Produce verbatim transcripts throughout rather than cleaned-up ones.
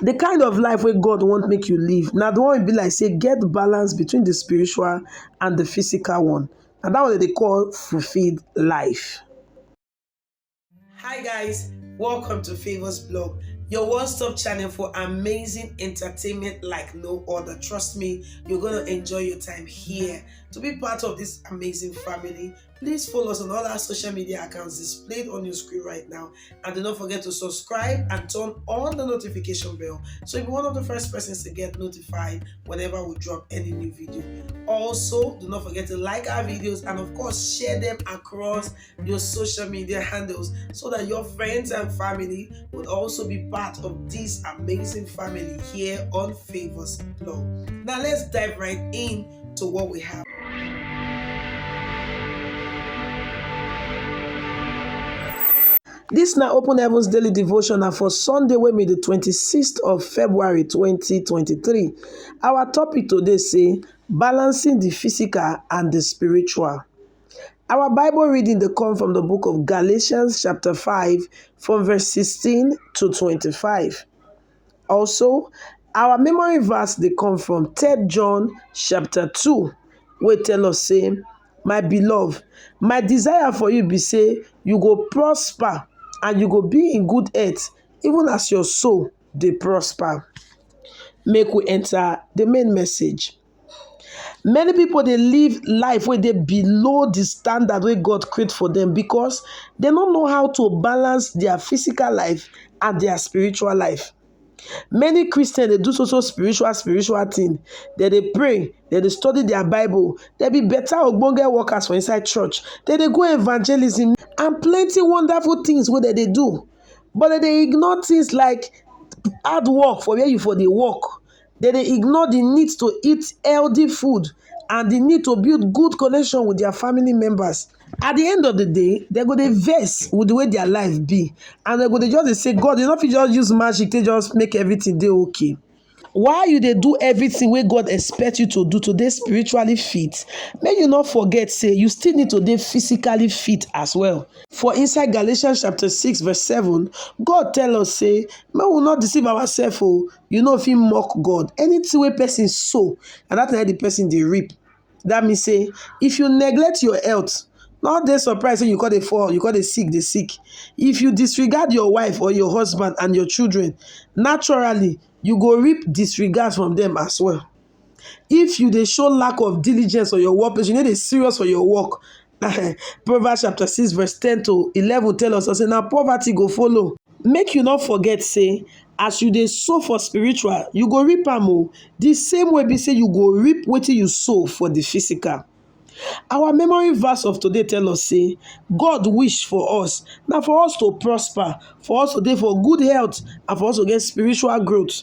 The kind of life wey God want make you live na the one wey be like say get balance between the spiritual and the physical one. And that one they call fulfilled life. Hi guys, welcome to Favors Blog, your one-stop channel for amazing entertainment like no other. Trust me, you're gonna enjoy your time here. To be part of this amazing family, please follow us on all our social media accounts displayed on your screen right now. And do not forget to subscribe and turn on the notification bell so you'll be one of the first persons to get notified whenever we drop any new video. Also, do not forget to like our videos and, of course, share them across your social media handles so that your friends and family would also be part of this amazing family here on Favors Blog. Now, let's dive right in to what we have. This na Open Heavens Daily Devotional for Sunday, wey be the twenty-sixth of February twenty twenty-three. Our topic today say balancing the physical and the spiritual. Our Bible reading dey come from the book of Galatians chapter five, from verse sixteen to twenty-five. Also, our memory verse dey come from Third John chapter two, wey tell us say, "My beloved, my desire for you be say you go prosper and you go be in good health, even as your soul dey prosper." Make we enter the main message. Many people dey live life wey dey below the standard wey God create for them because they no know how to balance their physical life and their spiritual life. Many Christians dey do so so spiritual spiritual thing. They dey pray, they dey study their Bible, they be better ogbonge workers for inside church, they dey go evangelism and plenty wonderful things wey they dey do. But they dey ignore things like hard work for where you for dey work. They dey ignore the need to eat healthy food and the need to build good connection with their family members. At the end of the day, they go dey vex with the way their life be, and they go dey just dey say, "God, you no fit just use magic take just make everything dey okay." Why you dey do everything wey God expect you to do to dey spiritually fit? Make you no forget say you still need to dey physically fit as well. For inside Galatians chapter six verse seven, God tell us say make we not deceive ourselves. Oh, you know if you mock God, anything wey person sow, and that time the person dey reap. That means say if you neglect your health, not dey surprised say you go dey fall, you go dey sick, dey sick. If you disregard your wife or your husband and your children, naturally you go reap disregard from them as well. If you dey show lack of diligence for your workplace, you no dey serious for your work. Proverbs chapter six verse ten to eleven tell us say na poverty go follow. Make you no forget say as you dey sow for spiritual, you go reap am o. The same way be say you go reap wetin you sow for the physical. Our memory verse of today tell us say God wish for us na for us to prosper, for us to dey for good health, and for us to get spiritual growth.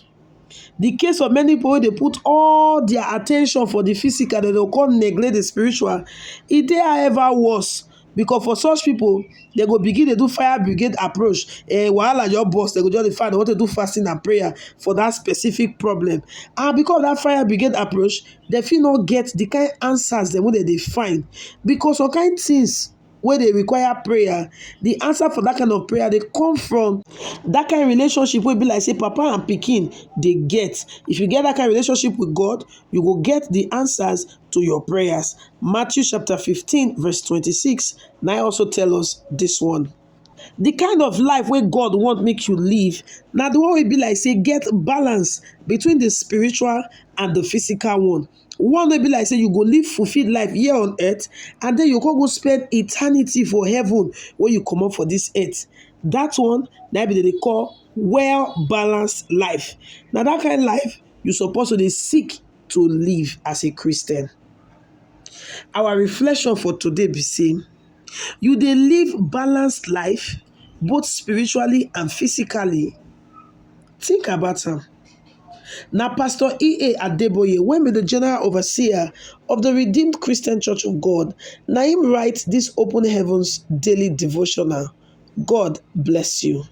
The case of many people wey dey put all their attention for the physical, dem go come neglect the spiritual. E dey however worse, because for such people, they go begin dey do fire brigade approach. Eh, wahala your boss, they go just dey find they want to do fasting and prayer for that specific problem. And because of that fire brigade approach, they fit not get the kind answers dem wey they dey find. Because some kind things wey dey require prayer, the answer for that kind of prayer dey come from that kind relationship wey be like say papa and pikin dey get. If you get that kind relationship with God, you go get the answers to your prayers. Matthew chapter fifteen verse twenty-six na also tell us this one. The kind of life wey God want make you live na the one wey be like say get balance between the spiritual and the physical one. One wey be like say you go live fulfilled life here on earth, and then you go go spend eternity for heaven when you come up for this earth. That one na be they call well balanced life. Now that kind of life you supposed to dey seek to live as a Christian. Our reflection for today be say you dey live balanced life both spiritually and physically. Think about am. Na Pastor E A Adeboye, wey be the General Overseer of the Redeemed Christian Church of God, na him write this Open Heavens daily devotional. God bless you.